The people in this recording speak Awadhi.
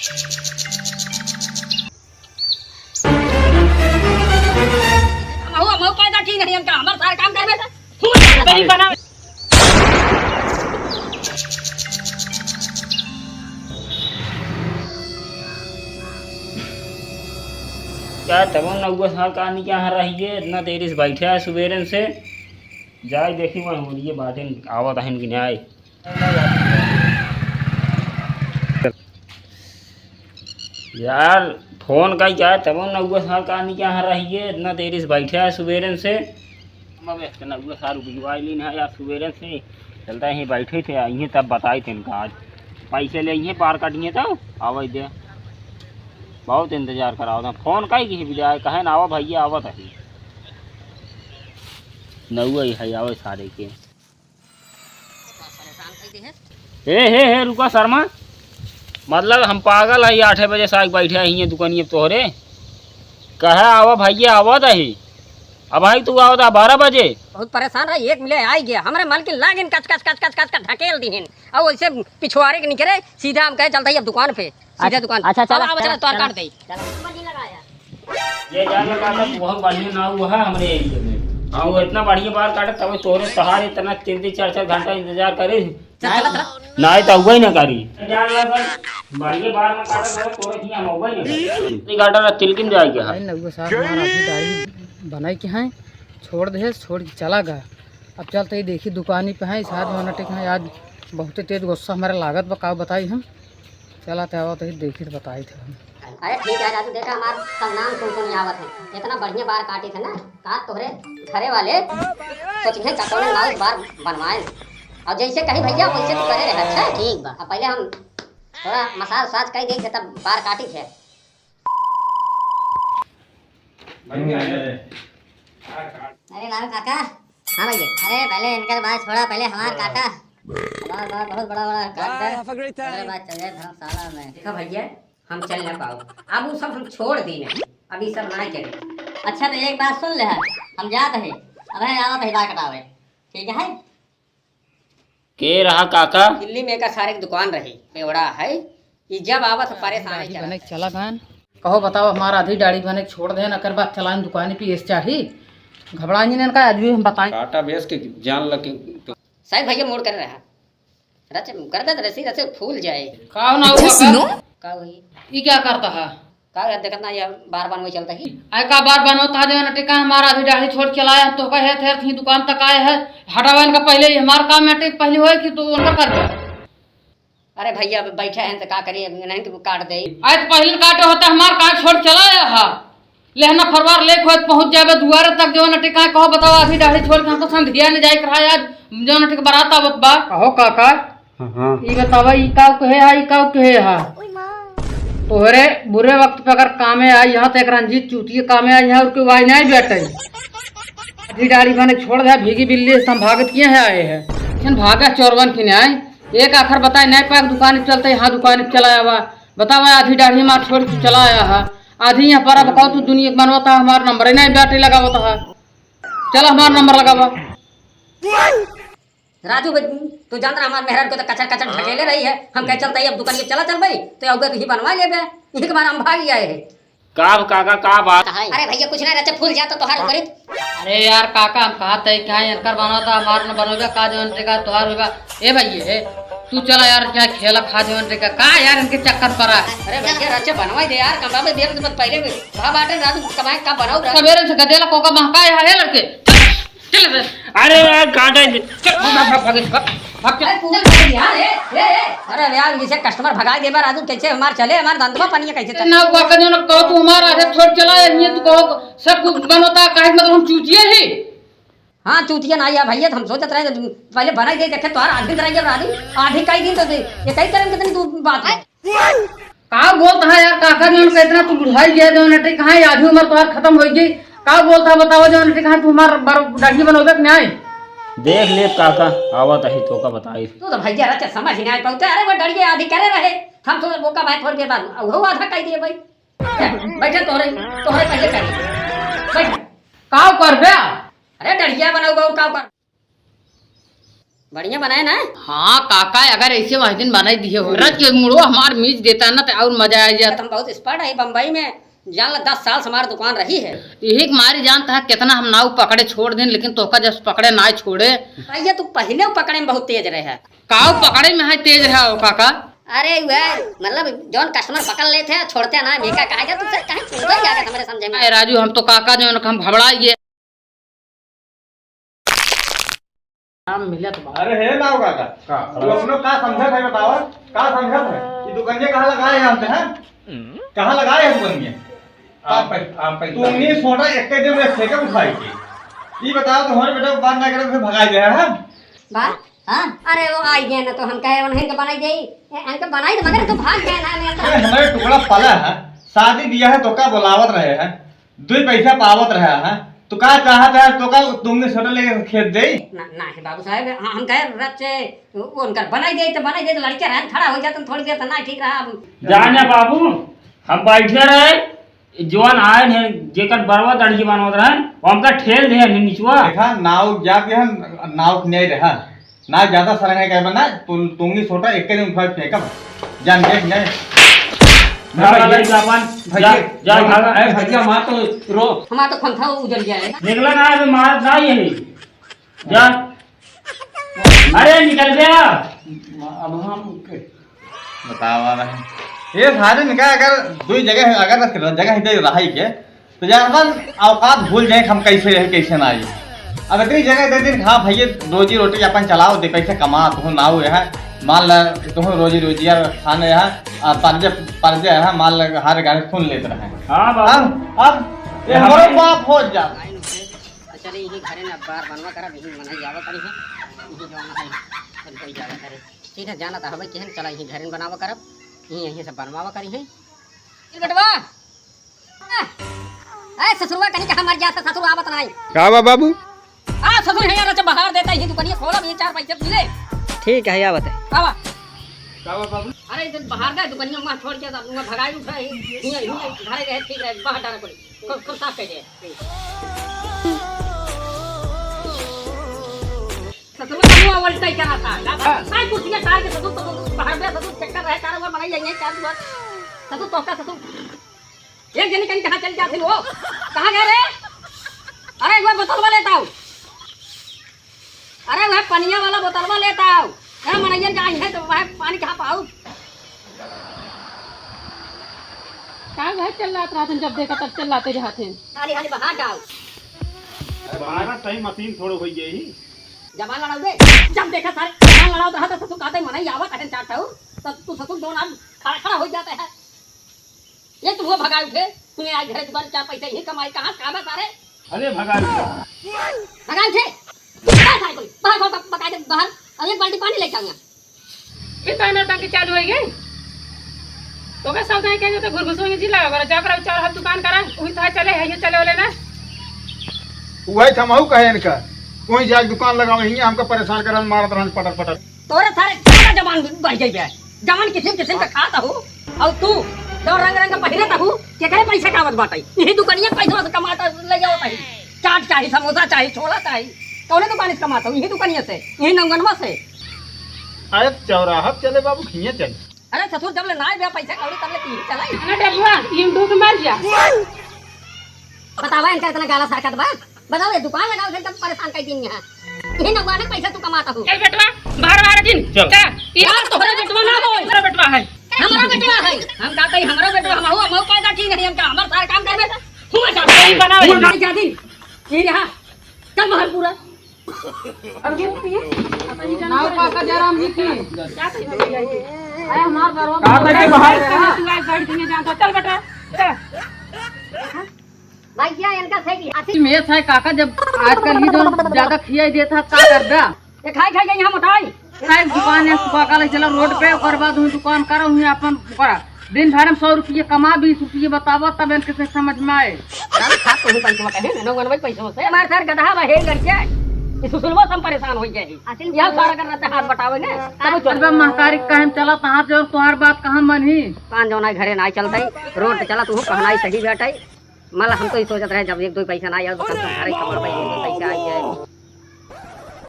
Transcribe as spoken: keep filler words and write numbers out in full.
हमहू, हमहू पैदा की नहीं, इनका हमार सारा काम करबे। तू नहीं बना। क्या तबो नौवा साल का आदमी क्या यहाँ रहिए, इतना देर से बैठे है सुबेरे से। जाए देखी वहाँ हो रही है बातें, आवत है कि नहीं आए। यार, फोन का क्या है, तबो नौवा साल का आदमी क्या यहाँ रहिए, इतना देर से बैठे है सुबेरे से। हम अब एक नौवा साल रुकवाई लीन है यार सुबेरे से। चलता ही बैठे थे, आइए तब बताई थे इनका आज। पैसे ले आइए, बार काटिए तो आवे दे। बहुत इंतजार कराओ था। फोन का ही किसी भी जाए, कहे ना आवा भैया, आवत है। नौवा ही है, आवे सारे के। हे, हे, हे, रुका शर्मा। मतलब हम पागल है, आठे बजे से आके बैठे हैं ये दुकानिए पे तोहरे। कहे आवा भैया, आवत है। अब भाई तू आवत है बारह बजे। बहुत परेशान रहा, एक मिले आई गया। हमरे मालकिन लागिन कच, कच, कच, कच, कच, कच ढकेल दीहिन। और वैसे पिछुआरे के निकरे, सीधा हम कहे चलता ही अब दुकान पे। सीधा अच्छा, दुकान। अच्छा, चला, अब, अब चला, चला, तोर चला। काट दे। ये जान लगा था, बहुत बढ़िया ना हुआ है हमरे एरिया में। हाँ, वो इतना बढ़िया बार काटे, तब तोरे तहार इतना तीन तीन चार चार घंटा इंतजार करे। चल, चला, चला। ना, ये तो हुआ ही ना करी। जान लगा, बढ़िया बार ना काटे, तब तोरे हियाँ हम हुआ ही ना करी। इतनी घंटा ना तिलकिन जाए क्या? अरे नौवा साहब, हमारा अभी दाढ़ी बनाई के हैं, छोड़ दे, छोड़ के चला गया। अब चलते ही देखी दुकानी पे हैं, शायद वहाँ टिक हैं, आज बहुते तेज गुस्सा हमारे लागत बा, का बताई हम। चला थे, आवत ही देखी तो बताई थे हम। अरे ठीक है राजू, देखा हमार सब नाम सुन सुन आवत है, इतना बढ़िया बार काटी थे ना, का तोहरे घरे वाले सोचिहे का कौन नाउस बार बनवाए। और जैसे कही भैया वैसे तो करे रहे, अच्छा? ठीक बा। अब पहले हम थोड़ा मसाज उसाज कर दी थे तब बार काटी थे। अरे लालू काका। हाँ भैया। अरे पहले इनकर बात छोड़ा, पहले हमार काका। हमार बात बहुत बड़ा बड़ा काट दे। अरे बात चल जाए धर्मशाला में। देखा भैया, हम चल ना पाओ। अब वो सब हम छोड़ दी ना, अब ये सब ना करे। अच्छा तो एक बात सुन ले, हम जात है, अब है आवत है बार कटावे, ठीक है? के रहा काका? दिल्ली में एका सारे के दुकान रही, बेवड़ा है, ई जब आवत परेशान है दाढ़ी चला बने के चला गन। कहो बताओ, हमार आधी दाढ़ी बने के छोड़ देन, अकर बाद चलान दुकानी पे एस चाही। घबरा जी ने इनका, आज भी हम बताएं। काटा बेच के जान लगे तो। सही भैया मूड कर रहा। रच, गर्दन रसी रसे फूल जाए। का हो ना हुआ का? का हुई? ई क्या करता है? का यार, देखत ना, ये बार बनवे चलता ही। आय का बार बनवत हा जवन टिका हमार आधी डाढ़ी छोड़ चलाए, हम तोहका हेत हेत ही दुकान तक आए है। हटावा इनका पहले, ये हमार काम में टिक पहले होए कि तू उनका कर दे। अरे भैया, अब बैठे हैं तो का करिए, नहीं तो काट दे। आय तो पहले काटे होता, हमार काम छोड़ चला आया हा। लेहना फरवार लेके होत पहुँच जाबे दुआरे तक, जवन टिका कहो बताओ, आधी डाढ़ी छोड़ के हमको संधिया ने जाए के रहा आज, जवन टिक बारात आवत बा। कहो काका, हाँ, हाँ। ई बतावा, ई काऊ कहे हा, ई काऊ कहे हा? ओए माँ। तोहरे बुरे वक्त पे अगर कामे आई हा, तो एक रंजीत चूतिया कामे आई हा, और कोई वाई नहीं बैठे। आधी डाढ़ी बने छोड़ दे, भीगी बिल्ली से हम भागत किए हैं आए हैं। छन भागा चोरवन की न्याय। एक आखर बताए, नहीं पाक दुकान पे चलते, हाँ दुकान पे चला आवा। बतावा, आधी डाढ़ी मार छोड़ के चला आया हा। आधी यहाँ पर अब कहू तू दुनिया के बनवता, हमार नंबर ही नहीं बैटरी लगावता हा। चला हमार नंबर लगावा। राजू भाई, तू जानत रहा हमार मेहरारू को तो कचर कचर ढकेले रही है। हम कहे चलता ही अब दुकान पे चला चल भाई, तो अउगा तो ही बनवा लेबे। यही के बारे हम भाग आए है। का काका, का बात? अरे भैया कुछ ना रहते, फूल जा तो तोहार ऊपरी। अरे यार काका, हम कहा तय क्या इनकर बनवा था, हमार न बनोगा का, जवन टिका तोहार होगा। ए भैया, ए, तू चला यार, क्या खेला खा जवन टिका का यार, इनके चक्कर पर आ। अरे भैया रहते बनवा दे यार, कमाबे देर से पहले भी कहा बाटे राजू कमाए का बनाओ राजू। सवेरे से गदेला कोका महकाए है लड़के। चल बे। अरे यार, काटे दे। चल, भाग, भाग, भाग, भाग, भाग, चल। अरे, तू चल, यार, ए, ए, ए। अरे यार, इसे कस्टमर भगाई देबा, राजू, कैसे हमार चले, हमार धंधवा पानी कैसे चले? ना, वो आके जो ना कहो, तू हमार आधे छोड़ चला, ये तू कहो, सब कुछ बनोता, काहे मतलब हम चूतिया ही? हाँ, चूतिया ना, यार, भैया, हम सोचत रहे, पहले बनाई दे, देखे, तोहार आधी तरह, राजू, आधी कई दिन तो दे, ये कई तरह कितनी तू बात है। का बोलत हा यार काका, जौन के इतना तू बुढ़ाई गया, जौन अटे कहाँ आधी उम्र तोहार खतम होइ गई। का बोलत हा बतावा, जौन अटे कहाँ तू हमार बर-, दाढ़ी बनोबे के न्याय? देख ले काका, आवत अही तोका बताई। तू तो भैया रहते समझ ही नहीं पाते। अरे वो डरिए आधी करे रहे, हम तो वो का भाई थोड़ी देर बाद वो आधा कह दिए भाई। बैठे तोहरे, तोहरे पहले कर। बैठ। का करबे? अरे डरिया बनाओ, का कर? बढ़िया बनाए ना? हाँ काका, अगर ऐसे वह दिन बनाई दिए हो, रच के मुड़ो हमार मीज देता ना, तो और मजा आ जाता। हम बहुत expert है बम्बई में, जान ला, दस साल से हमार दुकान रही है। यही के मारी जानता है, कितना हम नाव पकड़े छोड़ देन, लेकिन तोहका जब पकड़े ना छोड़े। भैया, तू पहले पकड़े में बहुत तेज रहे है। काव पकड़े में है तेज रहा हो काका? अरे वह, मतलब, जौन customer पकड़ लेते हैं, छोड़ते ना, बेका कहा जा, तुझसे कहीं पूछा ही जाएगा, हमारे समझे में। अरे राजू, हम तो काका जो उनका हम भबड़ा ये। काम मिलत बा। अरे हे नाव काका, का? तू अपनो का समझत है बतावा, का समझत है? ये दुकनिया कहाँ लगाए जानते हैं? कहाँ लगाए है दुकनिया? आप पै-, आप पैसा तुमने सोटा एक के दिन में फेंके उठाई के। ये बताओ तो हमारे बेटा बात ना करे तो भगाई दे है। बा? हाँ? अरे वो आई गए ना तो हम कहे उन्हें के बनाई दे। ए, इनके बनाई दे मगर तो भाग गए ना, मैं तो अरे हमारे टुकड़ा पला है, शादी बियाह है तो का बुलावत रहे हैं, दो पैसा पावत रहा है, तो का चाहत है तो का तुमने सोटा लेके खेत दे? ना, ना है बाबू साहब, हाँ, हम कहे रच से वो उनकर बनाई दे तो बनाई दे तो लड़के रहन खड़ा हो जाते थोड़ी देर तो ना ठीक रहा। अब जाने बाबू, हम बैठे रहे, जवान आए हैं, जेकर बरवा दड़िया बनवत रहन, वो हमका ठेल दे हैं निचवा। देखा, नाव जाके हम नाव के नहीं रहा, ना ज्यादा सरंग है कहबा ना, तू, तुंगी सोटा एक दिन उठा फेंकब, जान देख नहीं। ना भैया, लड़का अपन, भैया, जा, जा, भैया, भागा। अरे भैया, मार तो रो। हमार तो खंथा उजल गया है। निकला ना, अभी मार ना यही। जा। अरे निकल गया। अब हम के बतावा रहे। ये सारे निकाय अगर दो जगह, अगर जगह ही दे रहा ही के, तो यार अपन औकात भूल जाए कि हम कैसे रहे, कैसे ना आए। अब इतनी जगह दे दिन, हाँ भैया, रोजी रोटी अपन चलाओ दे, पैसे कमा, तुम ना हो यहाँ, मान ला, तुम रोजी रोजगार खाने यहाँ, आ, पर्जे, पर्जे यहाँ, मान ला, हर गाने सुन लेते रहे। हाँ बाबू। अब, अब ये हमारे हमारे पाप हो जाता। तो चले यही घरे न अखबार बनवा करब, यही मनई आवा करी है, यही जौन है, चल कोई जावा करे। ठीक है, जाना तो हवे केहन, चला यही घरे न बनावा करब, यही, यहीं से बनवावा करी है। चल बेटवा, ए, ए, ससुरवा कहीं कहाँ मर गया था, ससुर आवत नहीं। का बा बाबू? आ, ससुर है यार, अच्छा बाहर देता ही दुकानिया खोलब, ये चार पैसे मिले। ठीक है, आवत है। आवा। का बा बाबू? अरे, इधर बाहर गए, दुकानिया वहाँ छोड़ के, वहाँ भगाई उठा है, हियाँ, हियाँ, घरे गए, ठीक रहे, बाहर डाला पड़ी। खूब, खूब साफ कर दे। ससुर का मुंह उल्टा ही कराता है। हाँ। सारी कुर्सियाँ टार के ससुर, ससुर, बाहर में ससुर चक्कर रहे, चारों ओर बनाई जाइए, चार दीवार। ससुर तो का ससुर। एक जनी कहीं कहाँ चल जाती हो? कहाँ गए रे? अरे, एक बार बोतलवा लेता हूँ। अरे, वह पनिया वाला बोतलवा लेता हूँ। क्या मनैयन का आई है तो वह पानी कहाँ पाऊ? का घर चिल्लात रहत हन, जब देखा तब चिल्लाते रहत हन। हाली हाली बाहर जाओ। बारह टाइम मशीन थोड़ो होई गई। जबान लड़ाओ बे। जब देखा सारे जबान लड़ाओ तो ससुर कहते मनाई आवा कहन चाहता हूँ। तब तू ससुर दोन आदमी खड़ा खड़ा हो जाता है। ये तो वो भगाए उठे। तूने आज घरे दुकान चार पैसे ही कमाई, कहाँ से खाबा सारे? अरे भगाए उठे। भगाए उठे। बाहर सारे कोई। बाहर, बाहर, बाहर, बाहर। अब एक बाल्टी पानी लेके आऊंगा। ये तो नौटंकी चालू हो गई। तो का सब दाई कहे तो घुरघुसो ये जिला वगैरह जा कर चार हाथ दुकान करा, वही तो चले है, ये चले वाले ना। वही थमाऊ कहे इनका, कोई जाके दुकान लगावे, हियां हमका परेशान करन, मारत रहन पटर पटर। तोरे सारे ज्यादा जबान बढ़ गई है, जबान किसिम किसिम का खाता हूँ, और तू जो रंग रंग का पहिरत हूँ, के कहे पैसे कावत बाटे, यही दुकानिया पैसा से कमाता ले जावत है, चाट चाही, समोसा चाही, छोला चाही, कौने दुकान से कमाता हूँ? यही दुकानिया से, यही नौगनवा से। अरे चौराहा पे चले बाबू, खिए चल। अरे ससुर, जब ले ना आए बे पैसा कौड़ी, तब ले पीढ़ी चलाई। अरे डबुआ, YouTube मर जा। बतावा, इनका इतना गाला सरकत बा। बताओ, ये दुकान लगाओ, एकदम परेशान कर दिन यहाँ। यही नौगनवा पैसा तू कमाता हो। चल बेटवा, बाहर बाहर दिन। चल। चल, ये यार, तोहरे बेटवा ना हो। तोहरे बेटवा है। हमारा बेटवा है। हम कहते ही हमारा बेटवा, हम हो, हम हो पैदा की नहीं, हम का, हमार सारा काम करबे। हुआ जा, नहीं बनावे। हुआ जा दिन। ये रहा। चल बाहर पूरा। नाव काका जयराम जी की। अरे हमार बरवा का कहते बाहर? तू आज बैठ के नहीं जानता। चल बेटा, चल। भैया, इनका सही आशीष। में है काका, जब आजकल ही जो ज्यादा खियाई देता है, का कर दा? ये खाई खाई के यहाँ मोटाई। खाए दुकान है, सुबह का ले चला रोड पे, ओकर बाद वहीं दुकान करो, वहीं अपन करा। दिन भर में सौ रुपये कमा, बीस रुपये बतावा, तब इनके से समझ में आए। यार, खा तो हूँ, पैसवा कहे ना, नौगनवा पैसवा से। हमारे साथ गधा बा, हे लड़के। इस सुसुलवा से हम परेशान हो गए हैं। असल यह में सारा कर रहते हाथ बटावे ने, तब चल। अबे महतारी कहे में चला, तहाँ जो तोहार बात कहाँ मनही? पान जौना घरे ना चलते, रोड पे चला, तू कहना ही सही बेटा। मतलब हम तो ये सोचत रहे, जब एक दो पैसा ना आया, तो कम से कम घर ही कमा पाई, पैसा आ जाए।